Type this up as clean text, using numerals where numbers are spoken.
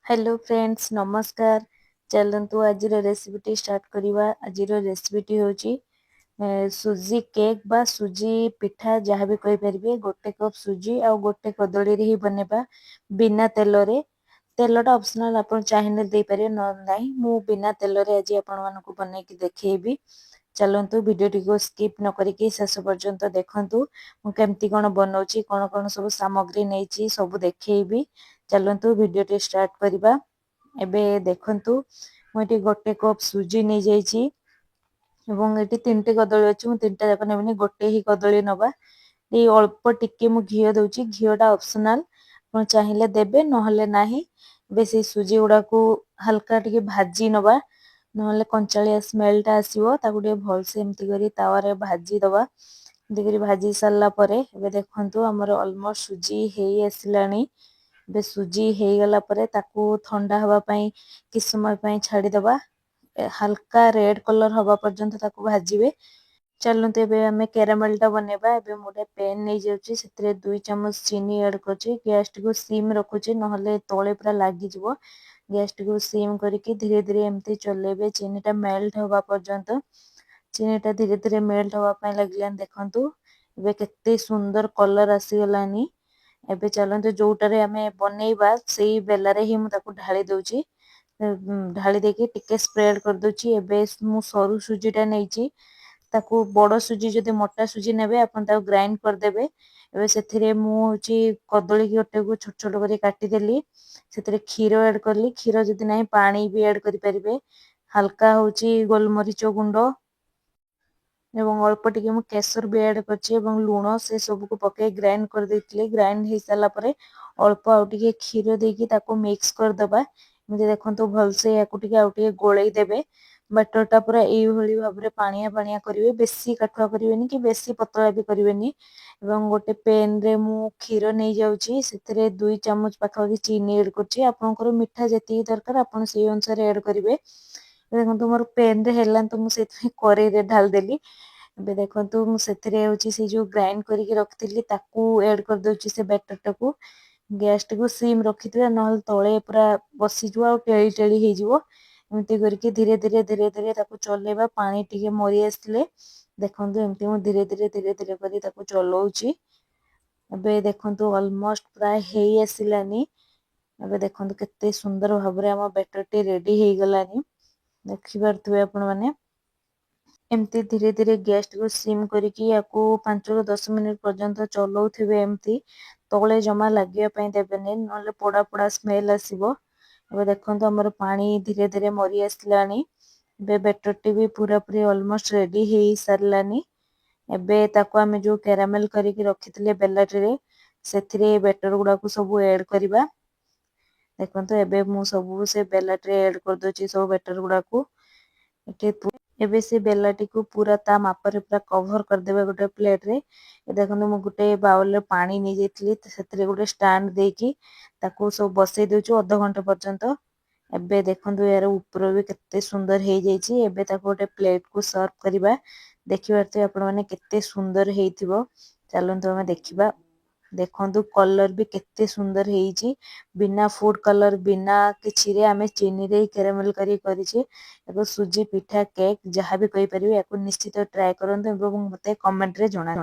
Hello friends, ନମସ୍କାର। ଚାଲନ୍ତୁ ଆଜିର ରେସିପିଟି ଷ୍ଟାର୍ଟ କରିବା। ଆଜିର ରେସିପିଟି ହେଉଛି ସୁଜି କେକ୍ ବା ସୁଜି ପିଠା, ଯାହା ବି କହିପାରିବେ। ଗୋଟେ କପ୍ ସୁଜି ଆଉ ଗୋଟେ କଦଳୀରେ ହିଁ ବନେଇବା ବିନା ତେଲରେ। ତେଲଟା ଅପସନାଲ୍, ଆପଣ ଚାହିଁଲେ ଦେଇପାରିବେ, ନହେଲେ ନାହିଁ। ମୁଁ ବିନା ତେଲରେ ଆଜି ଆପଣମାନଙ୍କୁ ବନେଇକି ଦେଖେଇବି। ଚାଲନ୍ତୁ, ଭିଡ଼ିଓଟିକୁ ସ୍କିପ୍ ନ କରିକି ଶେଷ ପର୍ଯ୍ୟନ୍ତ ଦେଖନ୍ତୁ। ମୁଁ କେମିତି କ'ଣ ବନଉଛି, କ'ଣ କ'ଣ ସବୁ ସାମଗ୍ରୀ ନେଇଛି, ସବୁ ଦେଖେଇବି। ଚାଲନ୍ତୁ ଭିଡ଼ିଓଟି ଷ୍ଟାର୍ଟ କରିବା। ଏବେ ଦେଖନ୍ତୁ, ମୁଁ ଏଠି ଗୋଟେ କପ୍ ସୁଜି ନେଇଯାଇଛି ଏବଂ ଏଠି ତିନିଟି କଦଳୀ ଅଛି। ମୁଁ ତିନିଟା ଯାକ ନେବିନି, ଗୋଟେ ହିଁ କଦଳୀ ନେବା। ଏଇ ଅଳ୍ପ ଟିକେ ମୁଁ ଘିଅ ଦେଉଛି। ଘିଅଟା ଅପସନାଲ୍, ଆପଣ ଚାହିଁଲେ ଦେବେ, ନହେଲେ ନାହିଁ। ଏବେ ସେଇ ସୁଜି ଗୁଡ଼ାକୁ ହାଲକା ଟିକେ ଭାଜି ନେବା, ନହେଲେ କଞ୍ଚାଳିଆ ସ୍ମେଲଟା ଆସିବ। ତାକୁ ଟିକେ ଭଲସେ ଏମିତି କରି ତାୱାରେ ଭାଜି ଦେବା। ଏମିତି କରି ଭାଜି ସାରିଲା ପରେ ଏବେ ଦେଖନ୍ତୁ, ଆମର ଅଲମୋଷ୍ଟ ସୁଜି ହେଇ ଆସିଲାଣି। ଏବେ ସୁଜି ହେଇଗଲା ପରେ ତାକୁ ଥଣ୍ଡା ହେବା ପାଇଁ କିଛି ସମୟ ପାଇଁ ଛାଡ଼ିଦେବା। ହାଲକା ରେଡ୍ କଲର୍ ହବା ପର୍ଯ୍ୟନ୍ତ ତାକୁ ଭାଜିବେ। ଚାଲନ୍ତୁ, ଏବେ ଆମେ କ୍ୟାରାମେଲଟା ବନେଇବା। ଏବେ ମୁଁ ଗୋଟେ ପେନ୍ ନେଇଯାଉଛି, ସେଥିରେ 2 ଚାମଚ ଚିନି ଆଡ଼୍ କରୁଛି। ଗ୍ୟାସଟିକୁ ସିମ୍ ରଖୁଛି, ନହେଲେ ତଳେ ପୁରା ଲାଗିଯିବ। ଗ୍ୟାସଟିକୁ ସିମ୍ କରିକି ଧୀରେ ଧୀରେ ଏମିତି ଚଲେଇବେ ଚିନିଟା ମେଲ୍ଟ ହେବା ପର୍ଯ୍ୟନ୍ତ। ଚିନିଟା ଧୀରେ ଧୀରେ ମେଲ୍ଟ ହେବା ପାଇଁ ଲାଗିଲାଣି। ଦେଖନ୍ତୁ, ଏବେ କେତେ ସୁନ୍ଦର କଲର୍ ଆସିଗଲାନି। ଏବେ ଚାଲନ୍ତୁ, ଯୋଉଟାରେ ଆମେ ବନେଇବା ସେଇ ବେଲାରେ ହିଁ ମୁଁ ତାକୁ ଢାଳି ଦେଉଛି। ଢାଳି ଦେଇକି ଟିକେ ସ୍ପ୍ରେଡ୍ କରିଦେଉଛି। ଏବେ ମୁଁ ସରୁ ସୁଜିଟା ନେଇଛି। ତାକୁ ବଡ଼ ସୁଜି, ଯଦି ମୋଟା ସୁଜି ନେବେ, ଆପଣ ତାକୁ ଗ୍ରାଇଣ୍ଡ କରିଦେବେ। ଏବେ ସେଥିରେ ମୁଁ ହେଉଛି କଦଳୀ ଗୋଟେକୁ ଛୋଟ ଛୋଟ କରି କାଟିଦେଲି, ସେଥିରେ କ୍ଷୀର ଆଡ଼୍ କଲି। କ୍ଷୀର ଯଦି ନାହିଁ, ପାଣି ବି ଆଡ଼୍ କରିପାରିବେ। ହାଲକା ହେଉଛି ଗୋଲମରିଚ ଗୁଣ୍ଡ ଏବଂ ଅଳ୍ପ ଟିକେ ମୁଁ କେଶର ବି ଆଡ଼୍ କରିଛି ଏବଂ ଲୁଣ, ସେ ସବୁକୁ ପକାଇ ଗ୍ରାଇଣ୍ଡ କରିଦେଇଥିଲି। ଗ୍ରାଇଣ୍ଡ ହେଇସାରିଲା ପରେ ଅଳ୍ପ ଆଉ ଟିକେ କ୍ଷୀର ଦେଇକି ତାକୁ ମିକ୍ସ କରିଦେବା। ଏମିତି ଦେଖନ୍ତୁ, ଭଲସେ ୟାକୁ ଟିକେ ଆଉ ଟିକେ ଗୋଳେଇ ଦେବେ। ବ୍ୟାଟରଟା ପୁରା ଏଇଭଳି ଭାବରେ ପାଣିଆ ପାଣିଆ କରିବେ, ବେଶୀ କାଠୁଆ କରିବେନି କି ବେଶୀ ପତଳା ବି କରିବେନି। ଏବଂ ଗୋଟେ ପେନ୍ରେ ମୁଁ କ୍ଷୀର ନେଇଯାଉଛି, ସେଥିରେ 2 ଚାମଚ ପାଖାପାଖି ଚିନି ଆଡ଼୍ କରୁଛି। ଆପଣଙ୍କର ମିଠା ଯେତିକି ଦରକାର, ଆପଣ ସେଇ ଅନୁସାରେ ଆଡ଼୍ କରିବେ। ଦେଖନ୍ତୁ, ମୋର ପେନ୍ରେ ହେଲାନି ତ ମୁଁ ସେଥିପାଇଁ କରେଇରେ ଢାଳିଦେଲି। ଏବେ ଦେଖନ୍ତୁ, ମୁଁ ସେଥିରେ ହେଉଛି ସେଇ ଯେଉଁ ଗ୍ରାଇଣ୍ଡ କରିକି ରଖିଥିଲି, ତାକୁ ଆଡ଼୍ କରିଦେଉଛି ସେ ବ୍ୟାଟରଟାକୁ। ଗ୍ୟାସଟିକୁ ସିମ୍ ରଖିଥିବେ, ନହେଲେ ତଳେ ପୁରା ବସିଯିବ ଆଉ ଟେଳି ଟେଳି ହେଇଯିବ। ଏମିତି କରିକି ଧୀରେ ଧୀରେ ଧୀରେ ଧୀରେ ତାକୁ ଚଲେଇବା। ପାଣି ଟିକେ ମରି ଆସିଲେ, ଦେଖନ୍ତୁ, ଏମିତି ମୁଁ ଧୀରେ ଧୀରେ ଧୀରେ ଧୀରେ କରି ତାକୁ ଚଲାଉଛି। ଏବେ ଦେଖନ୍ତୁ, ଅଲମୋଷ୍ଟ ପ୍ରାୟ ହେଇ ଆସିଲାନି। ଏବେ ଦେଖନ୍ତୁ, କେତେ ସୁନ୍ଦର ଭାବରେ ଆମ ବ୍ୟାଟରଟି ରେଡି ହେଇଗଲାନି, ଦେଖିପାରୁଥିବେ ଆପଣମାନେ। ଏମିତି ଧୀରେ ଧୀରେ ଗ୍ୟାସଟିକୁ ସିମ୍ କରିକି ୟାକୁ 5ରୁ 10 ମିନିଟ୍ ପର୍ଯ୍ୟନ୍ତ ଚଲାଉଥିବେ। ଏମିତି ତଳେ ଜମା ଲାଗିବା ପାଇଁ ଦେବେନି, ନହେଲେ ପୋଡ଼ା ପୋଡ଼ା ସ୍ମେଲ୍ ଆସିବ। ଏବେ ଦେଖନ୍ତୁ, ଆମର ପାଣି ଧୀରେ ଧୀରେ ମରି ଆସିଲାଣି। ଏବେ ବ୍ୟାଟରଟି ବି ପୁରାପୁରି ଅଲମୋଷ୍ଟ ରେଡି ହେଇସାରିଲାନି। ଏବେ ତାକୁ ଆମେ ଯେଉଁ କ୍ୟାରାମେଲ କରିକି ରଖିଥିଲେ ବେଲାଟିରେ, ସେଥିରେ ବ୍ୟାଟର ଗୁଡ଼ାକୁ ସବୁ ଆଡ଼୍ କରିବା। ଦେଖନ୍ତୁ, ଏବେ ମୁଁ ସବୁ ସେ ବେଲାଟିରେ ଆଡ଼୍ କରିଦେଉଛି ସବୁ ବ୍ୟାଟର ଗୁଡ଼ାକୁ। ଏଠି ଏବେ ସେ ବେଲାଟିକୁ ପୁରା ତା ମାପରେ ପୁରା କଭର କରିଦେବେ ଗୋଟେ ପ୍ଲେଟରେ। ଦେଖନ୍ତୁ, ମୁଁ ଗୋଟେ ବାଉଲରେ ପାଣି ନେଇଯାଇଥିଲି, ସେଥିରେ ଗୋଟେ ଷ୍ଟାଣ୍ଡ ଦେଇକି ତାକୁ ସବୁ ବସେଇ ଦେଉଛୁ ଅଧଘଣ୍ଟା ପର୍ଯ୍ୟନ୍ତ। ଏବେ ଦେଖନ୍ତୁ, ଏହାର ଉପର ବି କେତେ ସୁନ୍ଦର ହେଇଯାଇଛି। ଏବେ ତାକୁ ଗୋଟେ ପ୍ଲେଟକୁ ସର୍ଭ କରିବା। ଦେଖିପାରୁଥିବେ ଆପଣମାନେ, କେତେ ସୁନ୍ଦର ହେଇଥିବ। ଚାଲନ୍ତୁ ଆମେ ଦେଖିବା। ଦେଖନ୍ତୁ, କଲର୍ ବି କେତେ ସୁନ୍ଦର ହେଇଛି। ବିନା ଫୁଡ୍ କଲର୍, ବିନା କିଛିରେ ଆମେ ଚିନିରେ କ୍ୟାରାମେଲ୍ କରିକି କରିଛେ। ୟାକୁ ସୁଜି ପିଠା, କେକ୍, ଯାହା ବି କହିପାରିବେ। ୟାକୁ ନିଶ୍ଚିତ ଟ୍ରାଏ କରନ୍ତୁ ଏବଂ ମୋତେ କମେଣ୍ଟରେ ଜଣାନ୍ତୁ।